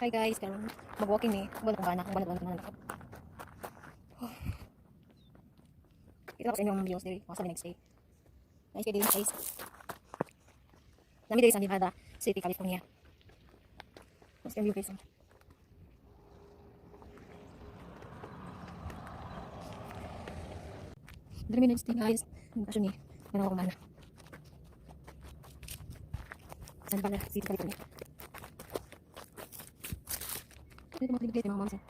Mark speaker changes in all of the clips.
Speaker 1: Hi guys, karon mag-walking mi. Wala kong gana, wala wala wala. Oh. Kita ko sa inyong views diri, sa next day. Nice kay diri, guys. Nami diri sa Nevada City, California. Mas kay view, guys. Diri mi next day, guys. Ang ni. Wala akong gana. Sa Nevada City, California. Dito mga mga mountain.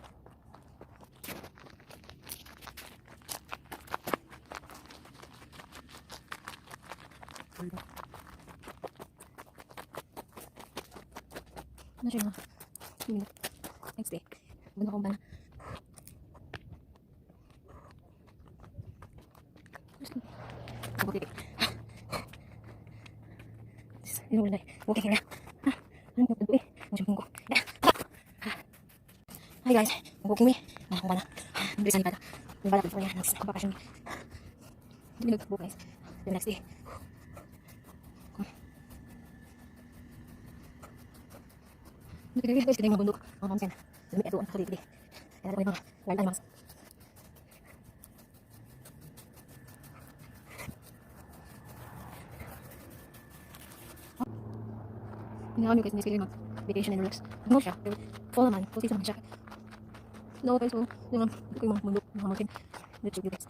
Speaker 1: Ano siya mga next day. Wala akong bana. Walking here. Ah, ano ko eh? Ang ko. Hi guys, walking me. Wala akong bana. Bilisan ni Bata. Nevada, California. Next bakasyon. Hindi nag guys. The next day. Guys, kaya mga bundok, mga mountain. Dami ito ang dili. Kaya mga wild animals. Hindi guys, hindi mag vacation and relax. Ano siya? Fall naman, fall season man siya. No guys, so, yung mga bundok, mga mountain. Let's you guys.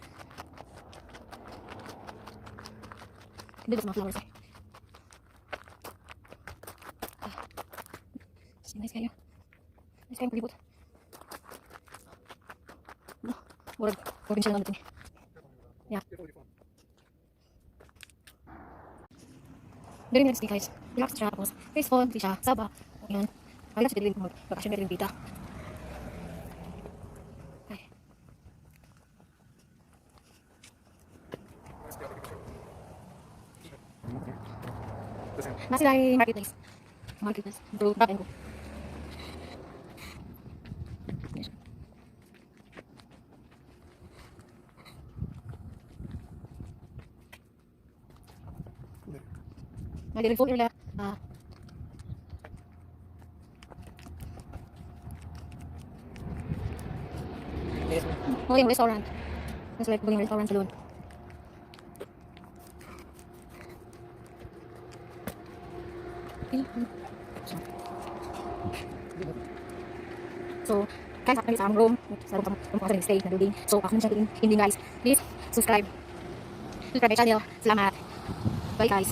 Speaker 1: Hindi mga flowers eh. Ah. Nice kayo. Nice kayo palibot. No, murag provincial lang natin. Yeah. Very nice, guys. Relax siya, tapos peaceful, di siya saba. Ayan. Relax din mag bakasyon din dita. Ay. Nasa ay marketplace. Marketplace. Bro, grab and go. Nag full area. Ah. Oh, yung restaurant. It's like yung restaurant saloon. So, guys, ako sa among room. Sa room, room ko sa stay na building. So, ako na siya hindi, guys. Please, subscribe. Subscribe my channel. Salamat. Bye, guys.